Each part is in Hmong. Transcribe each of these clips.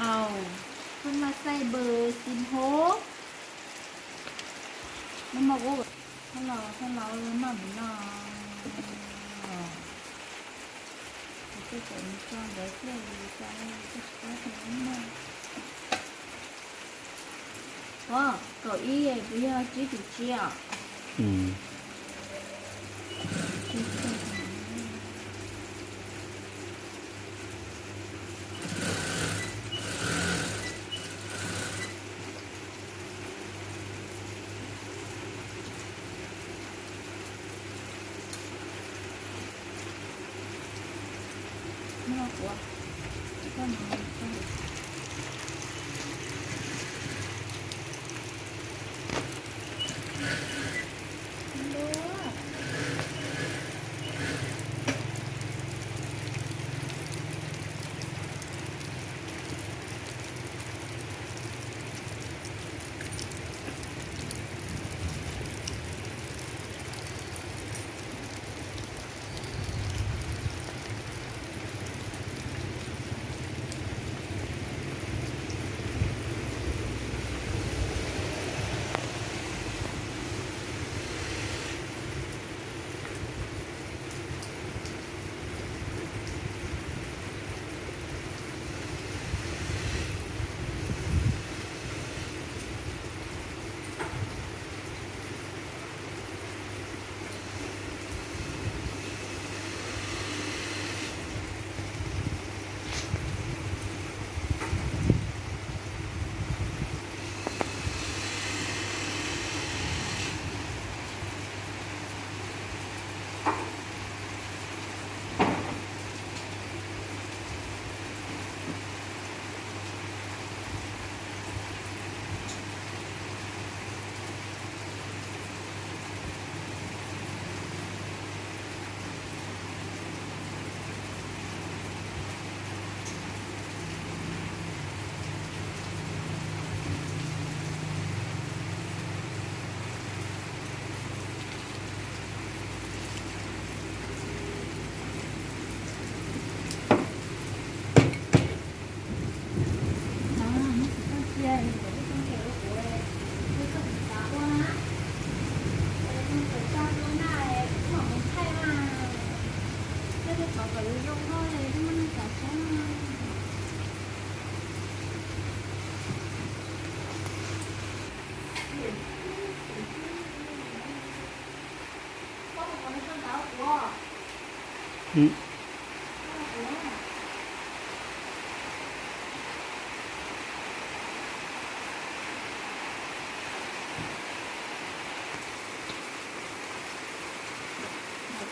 Au, koj mas xaij npawg xib hos. Neb maj kuv, koj los koj los noj mus no. Kuv twb tseem tso ntawd thiab, tso, tsis paub noj. Ua, kaum ib, kuv yog tsib caug tsib os.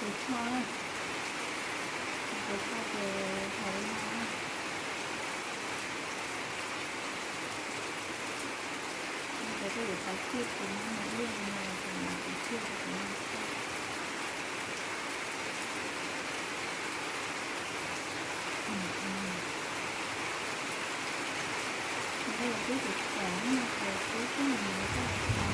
Tus tsho, tus tsho ces hais li no. Cov tej yus xav ciaj tus no mas ib yam li no, tus no tus ciaj tus no xwb. Twb tsis txaus no ces twb tsis mus koj los tso.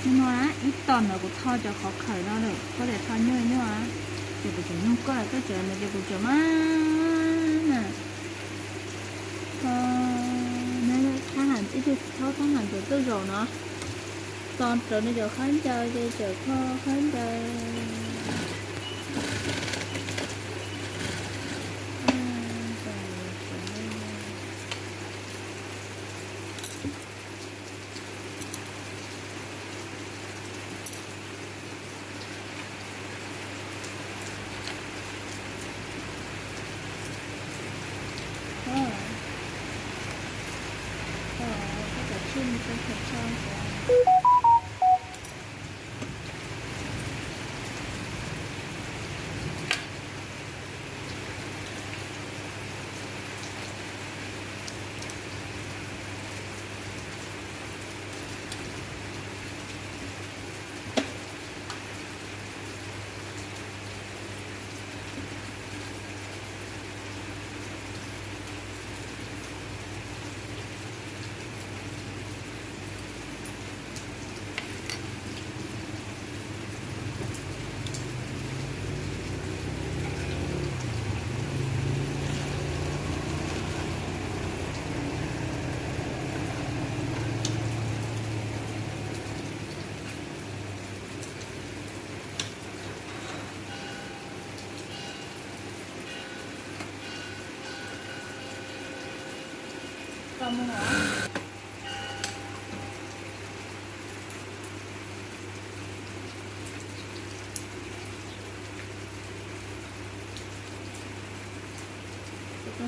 Hnub no ib tog ntawd kuv tho cov qhov khawm no lawm, koj tias tho nyuaj nyuaj, ces kuv tseem nug koj lawm, koj tseem no ces kuv tseem mas na. Tho, thab ham ib tug thaub thab ham ntawd tuaj zaum no, txo raws nws cov khaub ncaws ces tseem kho khaub ncaws. Koj txhob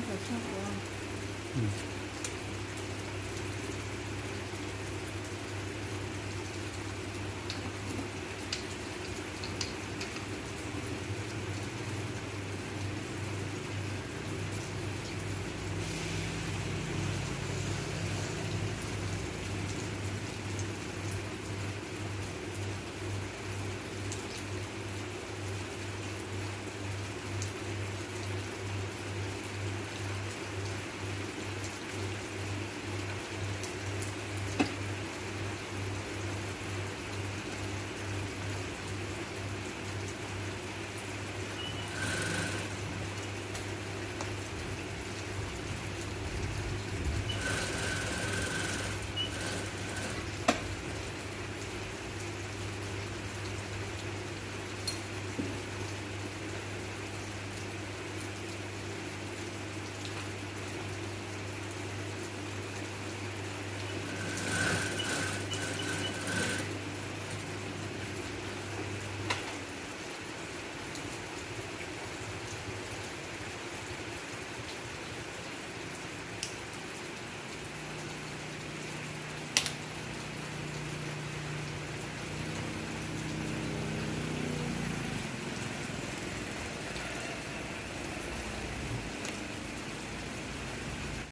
xav tshaj kuv.